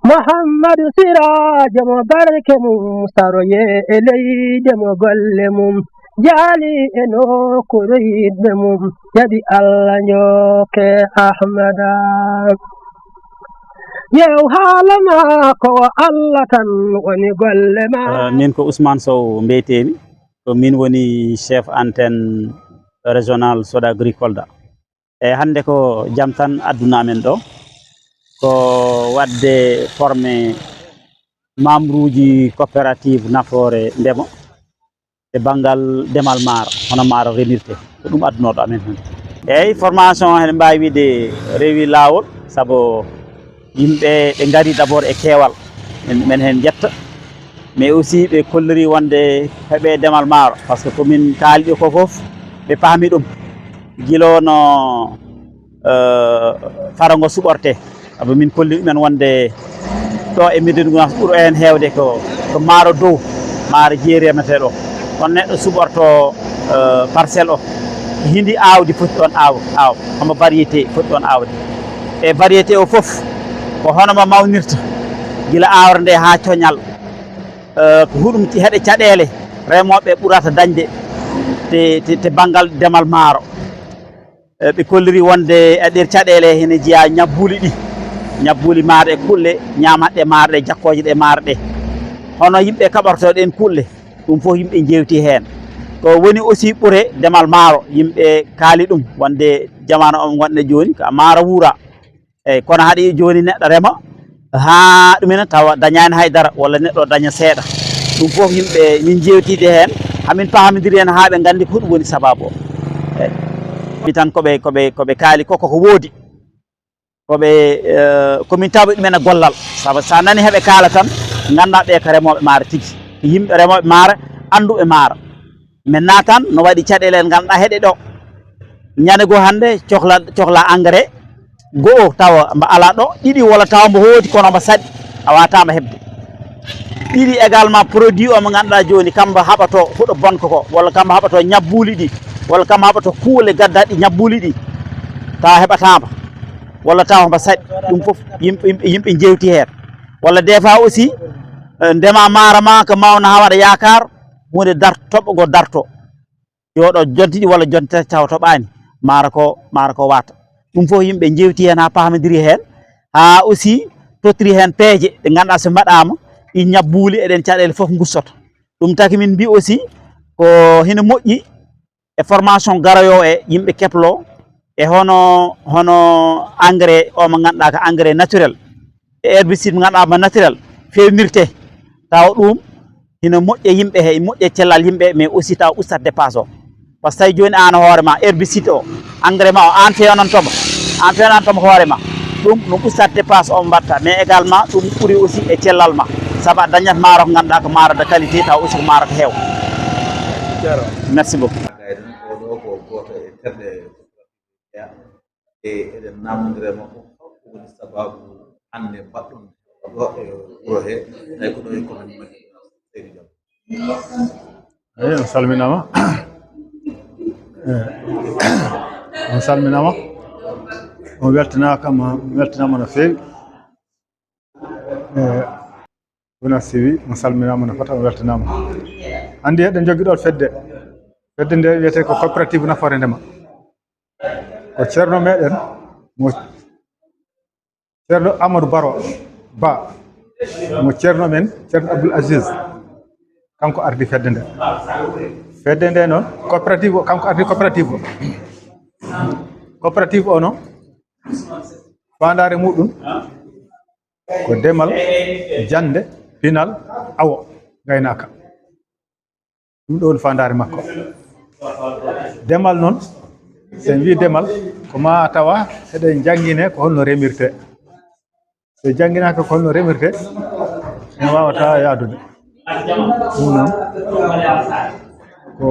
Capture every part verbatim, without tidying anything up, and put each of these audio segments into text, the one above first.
Muhammadu Siraajo mo barke mum saroye e leyde mo golle mum jaali e nokkuure yiɗɓe mum jaɓi Allah njooke Ahmada. Yew haala ma ko Allah tan woni golle ma. Eh, min ko Ousmane Sow mbiyetee-mi. Ko min woni chef antenne régional Soda Agricole da. E hannde ko jam tan addunaa men ɗo. Ko waɗde formé membre uji coopérative nafoore ndema e banngal demal maaro, hono maaro remirte. Ko ɗum addunooɗo amen hannde. Eeyi, formation hene mbaawi wiide rewi laawol, sabu yimɓe ɓe ngari d'abord e keewal, men, men heen njetta. Mais aussi ɓe kolliri wonde heɓe demal maaro, par ce que ko min kaali ɗo ko fof, ɓe paami ɗum. Gila no, eh, faro ngo suɓorte. Sabu min kolli ɗumen wonde ɗo e Médina Gounass ɓuri heen heewde ko, ko maaro dow, maaro jeeri remetee ɗo. Kono neɗɗo suɓorto, eh, parcelle o, hindi aawdi foti ɗoon aaw, aaw, homo variété foti ɗoon aawde. E variété o fof, ko hono mo mawnirta, gila aawre nde haa coñal. Eh, ko huɗum heɗe caɗeele remooɓe ɓurata dañde te, te, te banngal demal maaro. Eh, ɓe kolliri wonde e ɗeer caɗeele hene jeyaa ñabbuuli ɗi, ñabbuuli maaro e kulle, ñaamatɗe maaro ɗe, jakkooje ɗe maaro ɗe. Hono yimɓe kaɓortoo ɗeen kulle, ɗum fof yimɓe njeewti heen. Ko woni aussi ɓure demal maaro, yimɓe kaali ɗum wonde jamaanu o ngonɗen jooni, ko maaro wuura. Eeyi, kono haɗi jooni neɗɗo rema haa ɗum ene tawa dañaani hay dara, walla neɗɗo daña seeɗa. Ɗum fof yimɓe min njeewtiide heen, hamin pahamidiri heen haa ɓe nganndi ko ɗum woni sabaabu o. Eeyi. Mi tan ko ɓe, ko ɓe, ko ɓe kaali ko, koko woodi. Ko ɓe, eh, ko min tawi ɗumen e gollal. Sabu so a nani heɓe kaala tan, nganndaa ɓe ko remooɓe maaro tigi. Ko yimɓe remooɓe maaro, annduɓe maaro. Maintenant tan no waɗi caɗeele en ngannduɗaa heɗe ɗo. Ñande goo hannde cohla, cohla engrais, go'o tawa mbo alaa ɗo, ɗiɗi walla tawa mbo hooti kono mbo saɗi, a waawataa mbo heɓde. Ɗiɗi également produit o mo ngannduɗaa jooni kam mbo haɓatoo huɗo bonko ko, walla kam mbo haɓatoo ñabbuuli ɗi, walla kam mbo haɓatoo kuule gaddaaɗi ñabbuuli ɗi, tawa heɓataa mbo, walla tawa mbo saɗi. Ɗum fof yimɓe, yimɓe, yimɓe njeewti heen. Walla des fois aussi, eh, ndema maaro ma ko mawna haa waɗa yaakaar, huunde dar-, toɓɓo ngo darto. Jooɗo jonti ɗi walla jonti tati tawa toɓaani, maaro ko, maaro ko waata. Ɗum fof yimɓe njeewti heen haa pahamidiri heen, haa aussi tottiri heen peeje ɗe ngannduɗaa so mbaɗaama, ɗi ñabbuuli e ɗeen caɗeele fof ngussoto. Ɗum taki min mbii aussi ko hino moƴƴi e formation garoyo e yimɓe keplo e hono, hono engrais o mo ngannduɗaa ko engrais naturel, e herbicide mo ngannduɗaa mo naturel fewnirte, tawa ɗum hino moƴƴa yimɓe he, moƴƴa cellal yimɓe, mais aussi tawa ustat dépasse o. Par ce que tawi jooni aan hoore ma herbicide o, engrais ma o, aan fewnanto mo, aan fewnanto mo hoore ma. Ɗum no ustat dépasse o mbatta, mais également ɗum ɓuri aussi e cellal ma. Sabu a dañat maaro ko ngannduɗaa ko maaro de qualité, tawa aussi ko maaro ko heew. Merci beaucoup. Gayden, oɗo ko gooto e terɗe e eɗen namdondira e makko, ko woni sababu hannde mbaɗɗon ɗo e wuro he, tawi ko ɗo e commune Madina, Seydou Diallo. Eyi, on salminaama. Eh, on salminaama. On weltanaaka ma, on weltanaama no feewi. Eh, Wona Siwi, on salminaama no fota, on weltanaama. Anndi eɗen njogii ɗo fedde. Fedde nde wiyetee ko coopérative nafoore ndema. Ko ceerno meɗen, mo ceerno Amadou Baro Ba, mo ceerno men, ceerno Abdoul Aziz, kanko ardi fedde nde. Fedde nde noon, coopérative o, kanko ardi coopérative o. Coopérative o noon, faandaare muɗum ko demal, jannde, pinal, awo, gaynaaka. Ɗum ɗo woni faandaare makko. Demal noon, so en wii demal, ko ma tawa eɗen njanngine ko holno remirte. So jannginaaka ko holno remirte, en waawataa yahdude. Ɗum noon, ko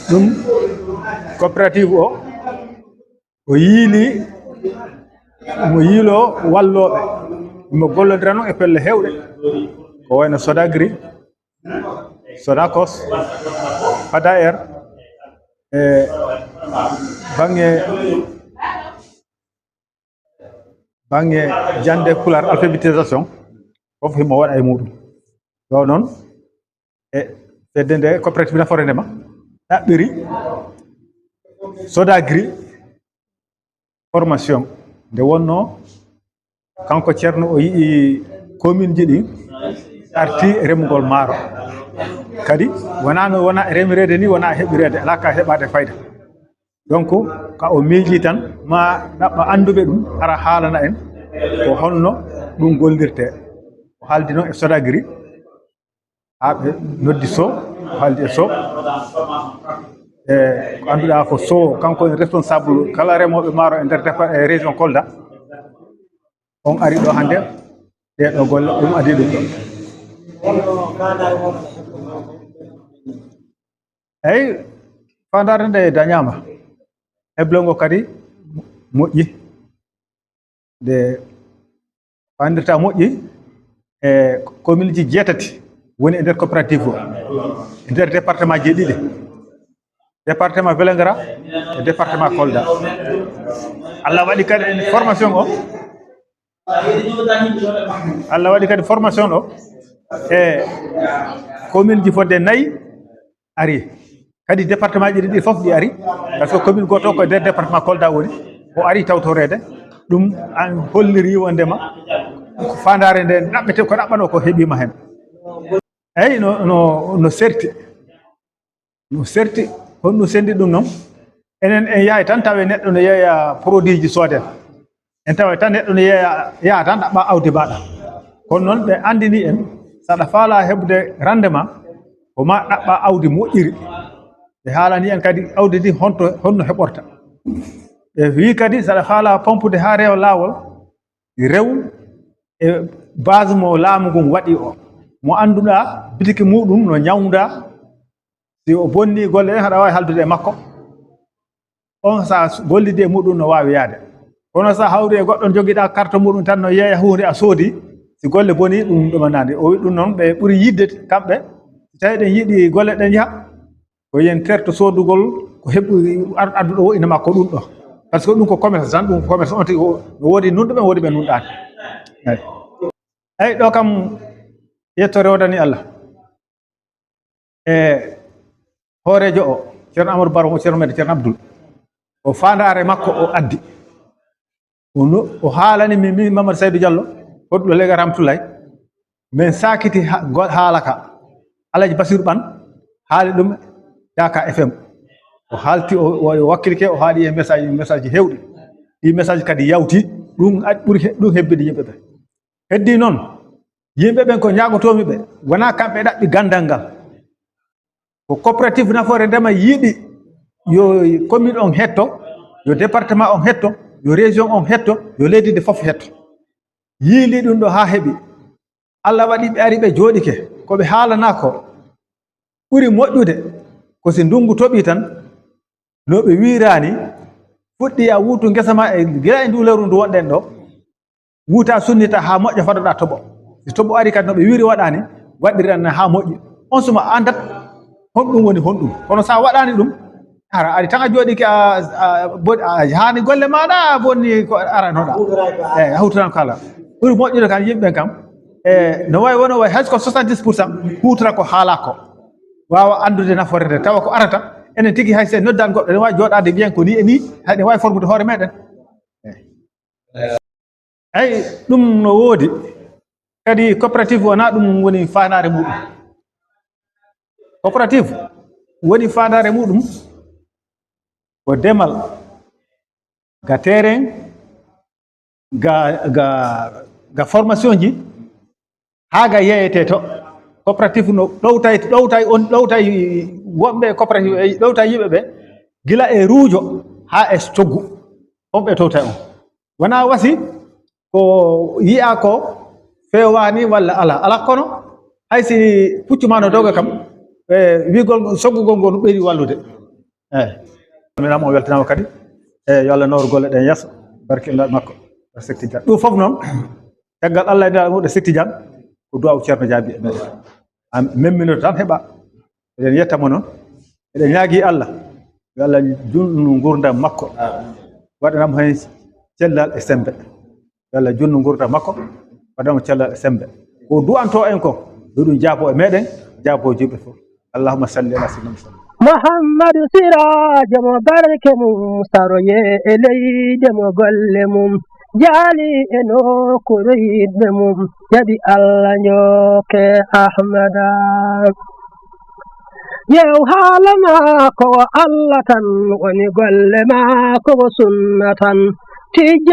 ɗum coopérative o, o yiili, mo yiilo wallooɓe, mo gollondira noon e pelle heewɗe, ko wayno Sodagri, Sonacos, Padaer, e baŋŋe Bannge jannde Pulaar, alphabétisation, fof himo waɗa e muɗum. Ɗo noon, e fedde nde coopérative nafoore ndema ɗaɓɓiri Sodagri formation. Nde wonno kanko Ceerno o yi'i commune ji ɗi arti remugol maaro. Kadi wonaa no wona remireede ni, wona heɓireede, alaa ka heɓaade fayda. Donc, ka o miiji tan, ma ɗaɓɓa annduɓe ɗum, ara haalana en ko honno ɗum gollirte. O haaldi noon e Sodagri, haa ɓe noddi Sow, o haaldi e Sow. E ko annduɗaa ko Sow, kanko woni responsable kala remooɓe maaro e nder départ, e région Kolda. On ari ɗo hannde, ɗee ɗo golle, ɗum adii ɗum ɗo. Eyi, faandaare nde dañaama. Heblo ngo kadi moƴƴi. Nde faandirta moƴƴi, e commune ji jeetati woni e nder coopérative o, e nder département ji ɗiɗi. Département Vélingara e département Kolda. Allah waɗi kadi en formation o. Allah waɗi kadi formation o e commune ji fodde nayi ari. Kadi département ji ɗiɗi fof ɗi ari. Par ce que commune goto ko e nder département Kolda woni. O ari tawtoreede. Ɗum an holliri wondema faandaare nde ɗaɓɓete ko ɗaɓɓano ko heɓima hen. Eyi, no, no, no serti. No serti, honno sendi ɗum noon? Enen en yahay tan tawe neɗɗo no yeeya produit ji sooden. En tawa tan neɗɗo no yeeya, yaha tan ɗaɓɓa awdi mbaɗa. Kono noon ɓe anndini en, saɗa faala heɓde rendement, ko ma ɗaɓɓa awdi moƴƴiri. Ɓe haalani en kadi awdi ndi honto, honno heɓorta. Ɓe wii kadi saɗa faala pompude haa rewa laawol, rew e base mo laamu ngun waɗi o. Mo annduɗaa bitiki muɗum no ñawnda, si o bonni golle ɗen, haɗa waawi haldude e makko. On sa gollidi e muɗum no waawi yaade. Kono sa hawri e goɗɗon jogiɗaa carte muɗum tan no yeeya huunde a soodi, si golle boni ɗum ɗumanani. O wi ɗum noon ɓe ɓuri yidde kamɓe, si tawi ɗen yiɗi golle ɗen yaha, ko yen terto soodugol ko heɓu ar-, adduɗo o ina makko ɗum ɗo. Par ce que ɗum ko commerce tan, ɗum ko commerce on tigi o, no woodi nunɗuɓe, woodi ɓe nunɗaani. Eyi. Eyi, ɗo kam yettoore wodani Allah. E hooreejo o, Ceerno Amadou Baro, mo Ceerno men, Ceerno Abdoul. O faandaare makko o addi. O no, o haalani min, min Mamadou Saydou Diallo, hoɗɗo Lega Ramtulay. Min saakiti ha-, go-, haala ka. Alaji Basiru Ɓan haali ɗum Daka F M. O haalti, o, o, o wakkilike, o haali e message, message heewɗi. Ɗi message kadi yawti, ɗum ad-, ɓuri he-, ɗum hebbini yimɓe ɓe. Heddi noon, yimɓe ɓen ko ñaagotoomi ɓe, wonaa kamɓe ɗaɓɓi ganndal ngal. Ko coopérative nafoore ndema yiɗi yo commune on hetto, yo département on hetto, yo région on hetto, yo leydi ndi fof hetto. Yiili ɗum ɗo haa heɓi. Allah waɗi ɓe ari ɓe jooɗike. Ko ɓe haalanaa ko ɓuri moƴƴude ko si ndunngu toɓii tan, no ɓe wiiraani, fuɗɗi a wuutu ngesa ma e gila e nduu lewru ndu wonɗen ɗo, wuuta sunnita haa moƴƴa fadoɗa toɓo. Si toɓo ari kadi no ɓe wiiri waɗaani, waɗiran haa moƴƴi. On suma anndat honɗum woni honɗum. Kono sa waɗaani ɗum, ara ari tan a jooɗike a, a, bo-, a yahaani golle maaɗa, a bonni ko aranoɗa. Eyi, a huutoran kala. Ɓuri moƴƴude kam yimɓe ɓen kam. E, no wayi wono wayi hay so ko soixante-dix pour cent huutora ko haala ko. Waawa anndude nafoore nde, tawa ko arata. Enen tigi hay so en noddaani goɗɗo, ene waawi jooɗaade mbiyen ko ni e ni, hay ene waawi formude hoore meɗen. Eyi. Eyi, ɗum no woodi. Kadi coopérative wonaa ɗum woni faandaare muɗum. Coopérative woni faandaare muɗum ko demal ga terrain, ga, ga, ga formation ji, haa ga yeeyete to. Coopérative no ɗowtay, ɗowtay on, ɗowtay wonɓe coopérative, e ɗowtay yimɓe ɓe, gila e ruujo haa e coggu. On ɓe towtay on. Wonaa wasi ko yi'a ko feewaani walla alaa. Alaa kono hay si puccu ma no doga kam, e, wi'gol soggugol ngol no ɓeydi wallude. Eyi. Min am o weltanaama kadi. E, yo Allah nawru golle ɗen yeeso, barke innde makko. Sekti Jan. Ɗum fof noon, caggal Allah e nde muɗum Sekti Jan, ko duwaaw Ceerno Jaabi e meɗen. Am, memminoto tan heɓa. Eɗen yetta mo noon. Eɗen ñaagii Allah, yo Allah juutnu nguurndam makko. Waɗanam heen cellal e semmbe. Yo Allah junnu ngurda makko, wadamo cellal e sembe. Ko du'anto en ko, yo ɗum jaabo e meɗen, jaabo juɓe fof. Allahumma salli ala sayyidina Muhammad. Muhammadu Siraajo mo barke mum saroye e leyde mo golle mum jaali e nokkuure yiɗɓe mum jaɓi Allah njokke Ahmada. Yew haala maako o Allah tan woni golle maako o sunna tan tijja.